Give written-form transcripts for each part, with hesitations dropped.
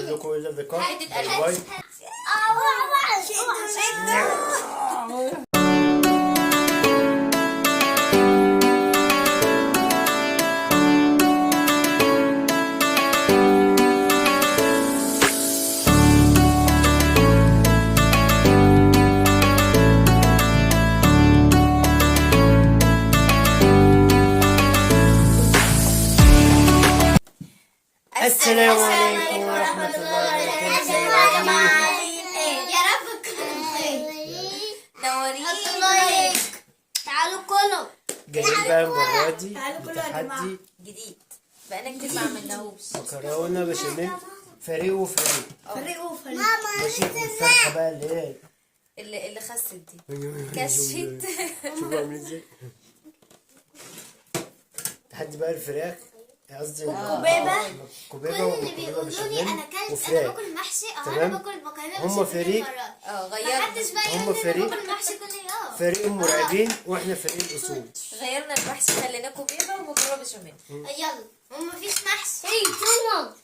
لكم الى اللقاء. bye bye. السلام عليكم ورحمة الله وبركاته. يا رب تكونوا بخير. نورين. حطوا like. تعالوا كلوا. جايين بقى المرة دي تعالوا كلوا يا جماعة. بتحدي جديد بقالنا كتير ما عملناهوش. مكرونة بشاميل، فريق وفريق. فريق وفريق. ماشي، والفرخة بقى اللي هي اللي خست دي كشت. شوفوا عامل ازاي تحدي بقى الفراخ، قصدي كوبيبة. كوبيبة كل اللي ومكرونة بيقولوا لي بشاميل انا اكلت انا وفراخ. باكل محشي او انا تمام. باكل مكرونه هما بشاميل فريق. مرات. اه غيرنا. محدش بقى هما يقول لي انا فريق. باكل محشي كل يوم. فريق المرعبين واحنا فريق الأصول. غيرنا المحشي، خليناه كوبيبه ومكرونه بشاميل. يلا ومفيش محشي. تومة.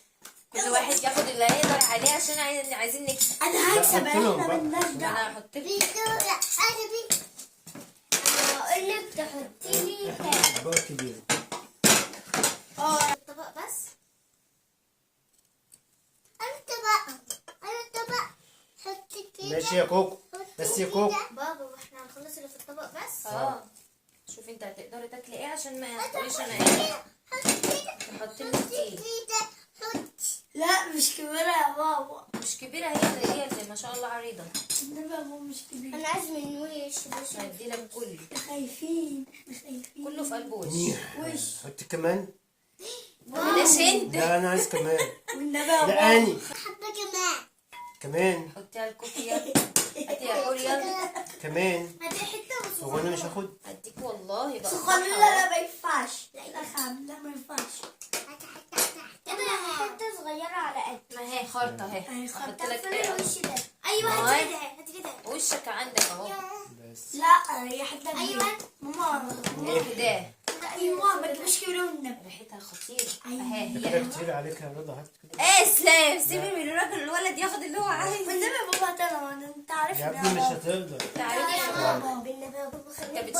كل واحد ياخد اللي هيقدر عليه عشان عايزين نكسب. انا هكسب، لا، حط لهم احنا بقى. مالناش دعوه. انا هحط لك. لا انا بي انا هقول لك تحطي لي احنا كبار كبير. الطبق بس. انا الطبق، انا الطبق. حطي كده. ماشي يا كوكو، بس يا كوكو. بابا واحنا هنخلص اللي في الطبق بس. اه شوفي انت هتقدري تاكلي ايه عشان ما تقوليش انا ايه. تحطي لي كتير. لا مش كبيرة يا بابا. مش كبيرة، هي اللي ما شاء الله عريضة. النبي يا بابا مش كبيرة. انا عايز من وش بس. هدي لك كله. خايفين، خايفين. كله في قلب وش. وش. حط كمان. بلاش انت. لا انا عايز كمان. والنبي يا لا بابا. اني حبه كمان. كمان. حطيها الكوكي يلا. هاتي يا حور يلا. كمان. هاتي حتة هو انا مش هاخد؟ هديك والله بقى. سخن. لا لا ما ينفعش، لا خام، لا ما ينفعش. كده حتة صغيرة على قد. ما هي خرطه اهي. أهي خرطة. احط لك فين ايه؟ الوش ده؟ ايوه هاتي كده، هاتي كده. وشك عندك اهو. بس. لا هي حتة كبيرة. ايوه. ماما. ده ايوه ما تجيبش كبيرة والنبي. ريحتها خطيرة. أيوة. اهي ده هي. كده كتير عليك يا رضا، هات كده. ايه اسلام، سيبي من الراجل، الولد ياخد اللي هو عايزه. والنبي يا بابا طبعا انت عارفني يا ابني مش هتقدر. تعالي يا بابا. بالنبي يا بابا خليك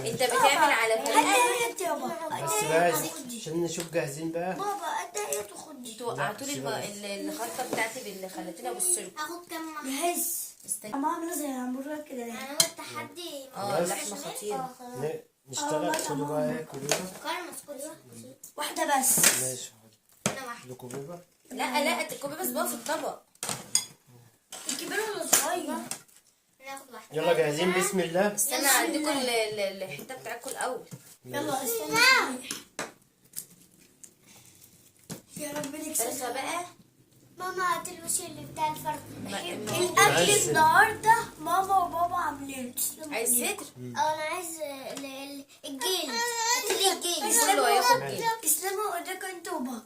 انت بتعمل على فريق. هات انت يا بابا. بس بقى عشان نشوف جاهزين بقى. بابا انت ايه تاخدني؟ انتوا وقعتوا لي الخرطة بتاعتي باللي خلتينا ابص لكم. اخد كم واحدة؟ جهز. استني. ماما عامله زي الهمبرجر كده. انا هو التحدي. اه اللحمة خطيرة. نشتغل. خدوا بقى ايه كوبيبه. كرمس كله. واحدة بس. ماشي. انا واحدة. خدوا كوبيبه. لا لا الكوبي بس بقى في الطبق. الكبير ولا الصغير؟ انا اخد واحدة. يلا جاهزين، بسم الله. استنى عندكم الحتة بتاعتكم الاول. يلا استنى. يا رب نكسب. فرخة بقى. ماما هات الوش اللي بتاع الفرخ. الاكل عايز- النهارده ماما وبابا عاملين. تسلموا عايز إيديكم. صدر. اه انا عايز الجيل. هاتي لي الجيل. كله هياخد جيل. تسلموا ايديكم انتوا وبابا.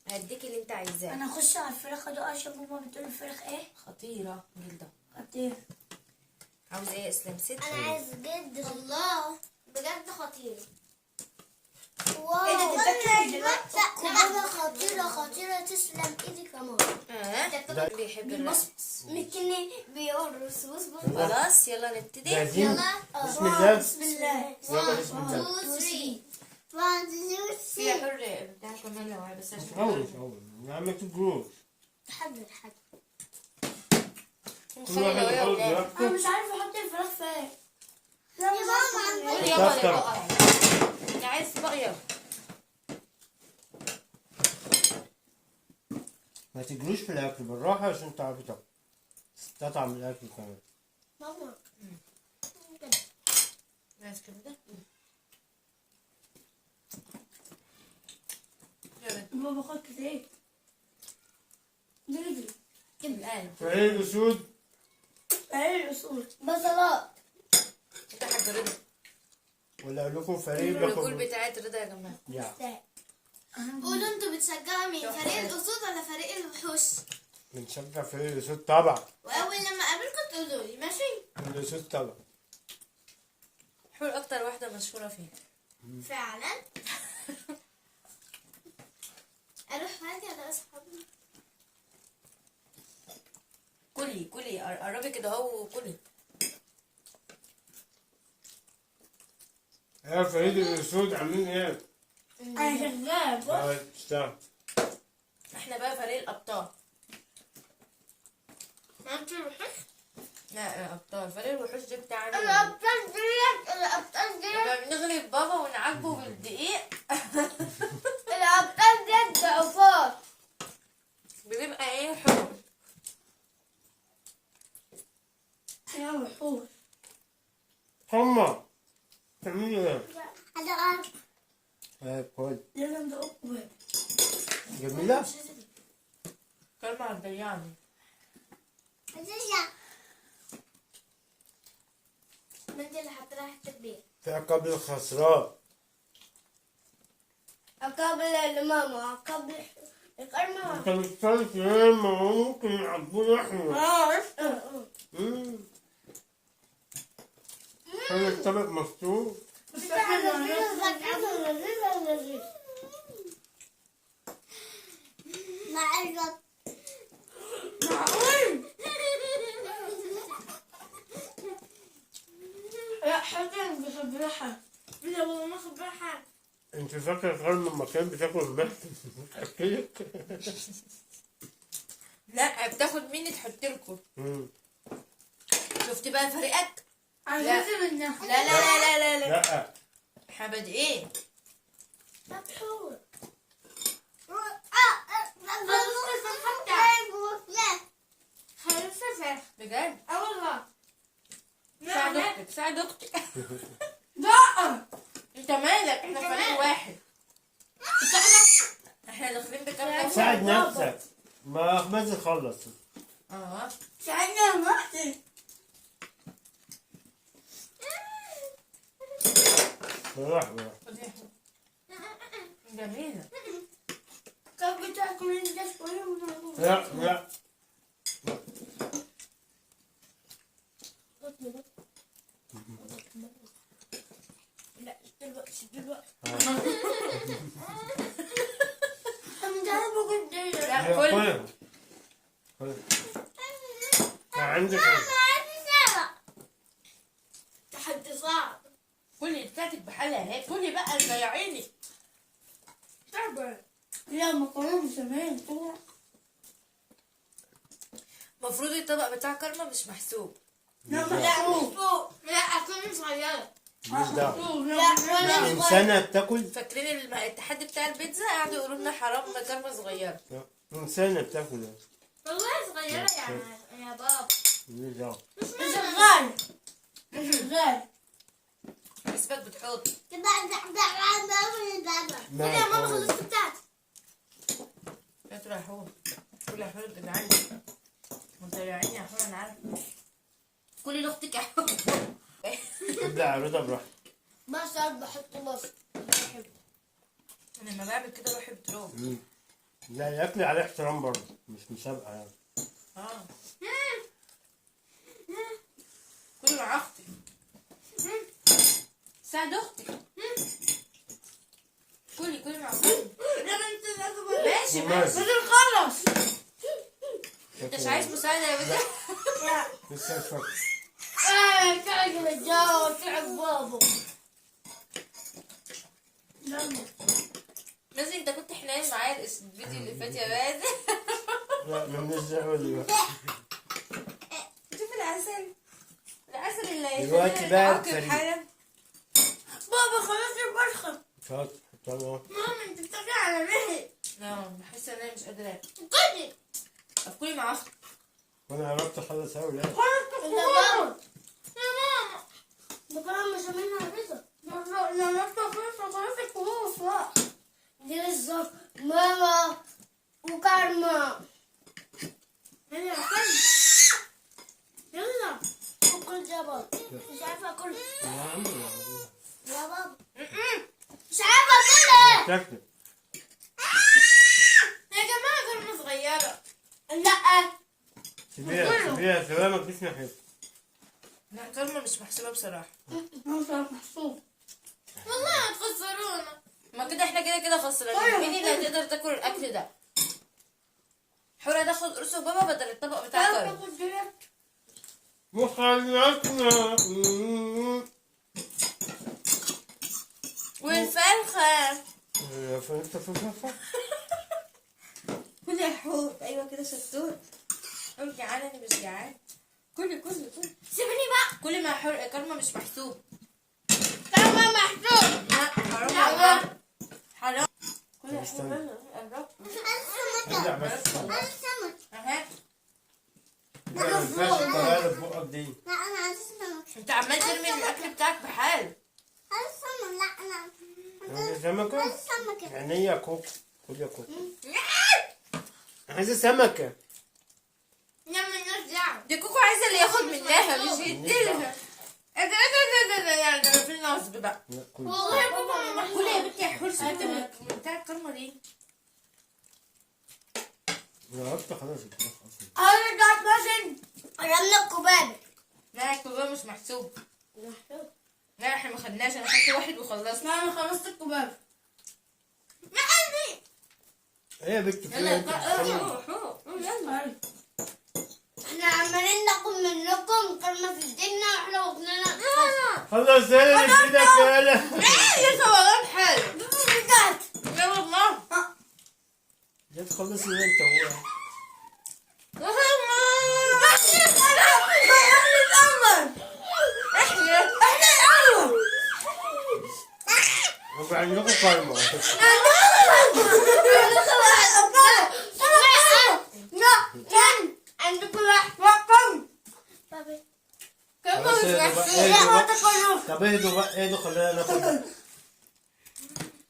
هديك اللي انت عايزاه. انا اخش على الفراخ ادوق عشان ماما بتقول الفراخ ايه؟ خطيرة جلده. خطير. عاوز ايه يا اسلام؟ صدر. انا عايز جد. الله بجد خطير. ايه ده تتاكل دلوقتي؟ لا خطيرة خطيرة، تسلم ايدك يا ماما. اه بيحب الرقص. مكني بيقرص. بص بص. خلاص يلا نبتدي. جاهزين، يلا. بسم الله. بسم الله. يلا بسم الله. 2 3 1 2 في يا حر بتاع كمان لو عايز بس عشان اول اول يا عم تجروش. تحدي تحدي. كل واحد نخلي لو ياخد يا ولاد. انا براحته. مش عارفه احط الفراخ فين. لا مش يا عارفة. ماما. قول يلا يا بقى. انت عايز بقى يلا. ما تجروش في الاكل، بالراحة عشان تعرفوا تاكلوا، تستطعم الاكل كمان. ماما عايز كده. يلا. بابا خد كتير. نجري. الآن. فريق الاسود. ايه الاصول؟ بصلات. انت حاج رضا. ولا اقول لكم فريق الرجول باكل بتاعت رضا يا جماعة. يا قولوا انتوا بتشجعوا مين، فريق الاسود ولا فريق الوحوش؟ بنشجع فريق الاسود طبعا. واول لما اقابلكم تقولوا لي ماشي. الاسود طبعا. حور اكتر واحدة مشهورة فيها. فعلا. اروح كلي كلي، قربي كده اهو وكلي. يا فريد الاسود عاملين ايه؟ انا شغال. بص اشتغل. احنا بقى فريق الابطال. انت الوحش. لا الابطال، فريق الوحوش دي بتاعنا. الابطال ديت، الابطال ديت لما بنغلب بابا ونعاقبه بالدقيق الابطال ديت ضعفاء. بنبقى ايه؟ حور. يا وحوش. هما تعملي ايه؟ انا ايه كويس. لازم تقوم. جميلة؟ كلمة هتضيعني. ما انت اللي حاطه لها حتة كبيرة. في عقاب الخسران. عقاب لماما، عقاب الكرمة. انت مش شايف ايه؟ ما هو ممكن يعبونا احنا. خلي الطبق مفتوح. بس احنا مع الوقت. معقول؟ لا حاجة بخبرها. لا والله ما خبرها. انت فاكرة كارما لما كان بتاكل المحشي احكي لك؟ لا بتاخد مني تحط لكم. شفت بقى فريقك؟ عايزة منها. لا لا لا لا لا لا. لا احنا بادئين. مبحور. بجد؟ اه والله. ساعد اختك، ساعد اختك. لا انت مالك؟ احنا فريق واحد. احنا داخلين بكام؟ ساعد نفسك. ما احمد خلص. اه ساعدنا يا محسن. راح راح. جميلة. طب بتاكل انت شوية. لا لا لا دلوقتي دلوقتي. انا مش عارفة كنت. لا كل. كلها كلها. عندك تحدي صعب. كلي بتاعتك بحالها اهي، كلي بقى ضيعيني. صعبة. لا مكرونة بشاميل. المفروض الطبق بتاع كارما مش محسوب. لا محسوب. لا أكون صغيرة. مش دعوة. لا ولا إنسانة بتاكل. فاكرين التحدي بتاع البيتزا؟ قعدوا يقولوا لنا حرام ما كارما صغيرة. لا. إنسانة بتاكل. والله صغيرة يا بابا. مش دعوة. مش شغال. مش شغال. حسبك بتحط. ما يا ماما خلصت بتاعتي. لا تروح يا حور، كل يا حور بتجعلني. مضيعيني يا حور، انا عارفة. كلي لاختك يا حور. ابدأ عرضها براحتك. بصل بحط بصل. انا لما بعمل كده روحي بتروح. لا الأكل عليه احترام برضه، مش مسابقة يعني. اه كلي مع اختي. ساعد اختك. كلي كلي مع اختي. ماشي ماشي. لازم نخلص. انت مش عايز مساعدة يا بنت؟ لا. لسه مش فاكر. تعب الجو، تعب بابا. مازن انت كنت حنين معايا الفيديو اللي فات يا مازن. لا مالناش دعوة دلوقتي. شوف العسل، العسل اللي دلوقتي هيخلينا بقى نتعاقب الفريق. حالا. بابا خلاص البرخة. شاطر. طبعا. ماما انت بتاكل على مهلك. لا بحس ان انا مش قادرة اكل. كلي. طب كلي مع اختك. وانا قربت اخلص اوي. لا خلاص يا ماما. يا ماما. مكرونة بشاميل على لا لا خلاص خلاص الكوس. دي بالظبط ماما وكارما. يلا يلا. اكل يا بابا. مش عارفة اكل. يا عم يا بابا مش عارفة اكل. تاكل. يا جماعة كلمة صغيرة. لا سيبيها سيبيها سيبيها، ما تجيش ناحيتها. لا كلمة مش محسوبة بصراحة. مش محسوب. والله هتخسرونا. ما كده احنا كده كده خسرانين. مين اللي هتقدر تاكل الاكل ده؟ حورة تاخد قرص بابا بدل الطبق بتاع كرم. وخلصنا. والفرخة. كل يا حور. ايوه كده شطور. انا جعانة، انا مش جعان. كل كل كل سيبني بقى. كل ما حور كرمة مش محسوب. كرمة محسوب. لا حرام والله، حرام. كل يا حور. ارجع بس. السمك. اها. ما ينفعش الطريقة اللي في بقك دي. لا انا عايز السمك. انت عمال ترمي الاكل بتاعك بحال. عايز السمك. لا انا عايزة سمكة؟ عايز السمكة. عينيا يا كوكو، كل يا كوكو. عايزة سمكة. نعم مالناش دعوة. دي كوكو عايزه اللي ياخد منها مش يديلها. ايه ده ايه ده ايه ده، في نصب بقى. لا كل. والله يا بابا ما محسوب. كل يا بنتي يا حور، سيبك من بتاع الكرمة دي. جربت خلاص الفراخ اصلا. انا ده مثلا قربنا الكباب. لا الكوباية مش محسوب. لا احنا ما خدناش، انا خدت واحد وخلصت. لا انا خلصت الكباب. ما عندي. ايه يا بنت في يلا إيه؟ انت بتتكلمي؟ روح يلا. احنا عمالين ناكل منكم كرمة في الدنيا واحنا واكلنا. خلص يلا اللي في ايدك يلا. ايه لسه والله بحال. لا والله. لا تخلصي انت هو. احنا احنا الاول. يبقى عندكم كرمة. عندكم واحد رقم. خلاص اهدوا بقى، اهدوا بقى. طب اهدوا بقى، اهدوا خلينا ناخد بقى.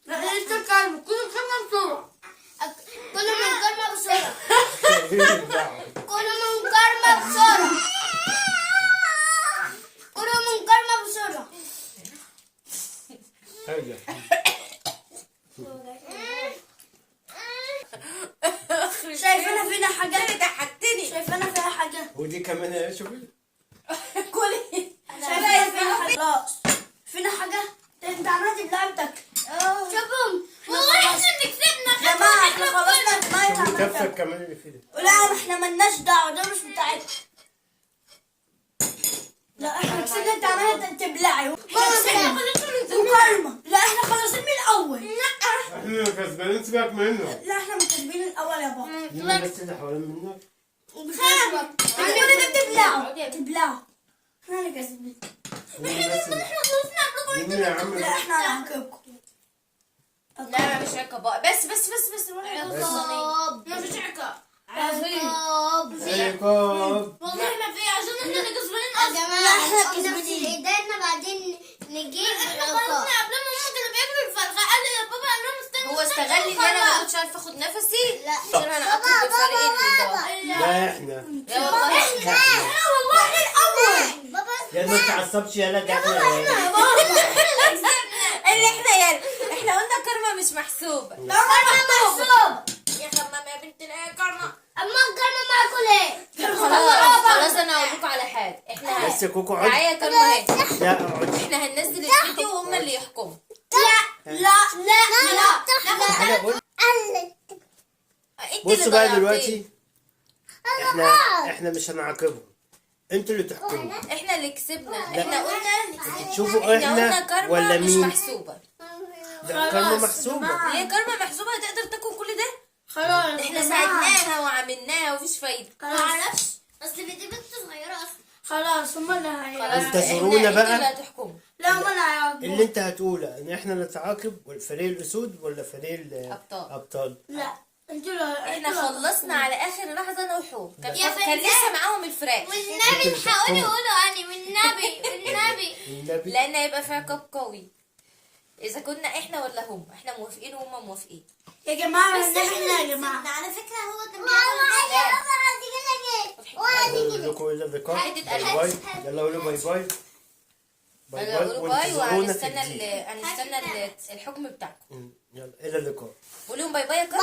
لا انت كلمة، كل كلمة بسرعة. كل من كرمة بسرعة. كل من كرمة بسرعة. كل من كرمة بسرعة. هيا. شايفانا فينا حاجة؟ ضحكتني. شايفانا فيها حاجة؟ ودي كمان ايه شوفي. كلي. شايفانا فينا حاجة؟ خلاص فينا حاجة؟ انت عملت بلعبتك. شوفهم والله احنا اللي كسبنا. يا جماعة احنا خلصنا المية. شوفي عملتها. كفك كمان اللي في ده. لا احنا ملناش دعوة، ده مش بتاعتنا. لا احنا كسبنا، انت عمالة تبلعي. احنا كسبنا وكارما. لا احنا خلصنا من الاول. احنا كسبانين، سيبك منه. لا احنا مكسبين الاول يا بابا. مين بس اللي حوالين منك؟ كل ده بتبلعوا تبلعوا. احنا اللي كسبين. مين بس اللي مين يا عم؟ لا احنا هنعاقبكم. لا ما فيش عقاب بس بس بس بس روح. عقاب. ما فيش عقاب. عقاب. عقاب. والله ما في، عشان احنا اللي كسبانين يا جماعة لا، احنا نغسل كسبانين. ايدينا بعدين نجيب احنا العقاب. خلصنا قبل ما هم كانوا بياكلوا الفرخة. قال يا بابا قال لهم استنوا. هو استغل ان انا ما كنتش عارفه اخد نفسي. لا. عشان انا اكل بفرقين الدواء. لا احنا. لا والله. لا والله احنا الاول. بابا يا ما تعصبش يلا ده احنا. اللي احنا يا احنا قلنا كرمة مش محسوبة. كرمة محسوب. يا خمام يا بنت الايه كرمة. اما الكرمة معاكل ايه؟ خلاص خلاص انا هقول لكم على حاجة. احنا بس يا كوكو اقعد. تعالى يا كرمة اهي. لا اقعد. احنا هننزل الفيديو وهم اللي يحكموا. لا لا لا لا. انا اقول انت بصوا اللي بقى ضيعتيه. دلوقتي احنا مش هنعاقبهم، انتوا اللي تحكموا. احنا اللي كسبنا. احنا قلنا تشوفوا احنا قلنا احنا كرمة ولا مش مين؟ محسوبة. لا كرمة محسوبة. ليه كرمة محسوبة؟ هتقدر تاكل كل ده؟ خلاص احنا ساعدناها وعملناها ومفيش فايدة. ما اعرفش اصل دي بنت صغيرة اصلا. خلاص هم اللي هي. خلاص انتظرونا بقى. انتوا اللي هتحكموا. لا هم اللي هيعاقبوا. اللي انت هتقوله ان احنا نتعاقب فريق الاسود ولا فريق أبطال. الابطال. لا انتوا اللي احنا خلصنا على اخر لحظة انا وحور. كان يا كان فنان. لسه معاهم الفراخ. والنبي الحقوني قولوا اني والنبي والنبي. النبي لان هيبقى في عقاب قوي اذا كنا احنا ولا هم. احنا موافقين وهم موافقين. يا جماعة بس احنا يا جماعة. على فكرة هو كان بياكل. اقول لكم الى اللقاء. حتة bye bye. يلا قولوا bye bye. bye يلا bye قولوا bye وانتظرونا في وهنستنى الجديد. هنستنى الحكم بتاعكم. يلا الى اللقاء. قولوا لهم bye bye يا كرم.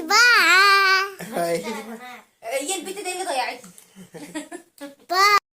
bye bye bye. هي البت دي اللي ضيعتني. bye.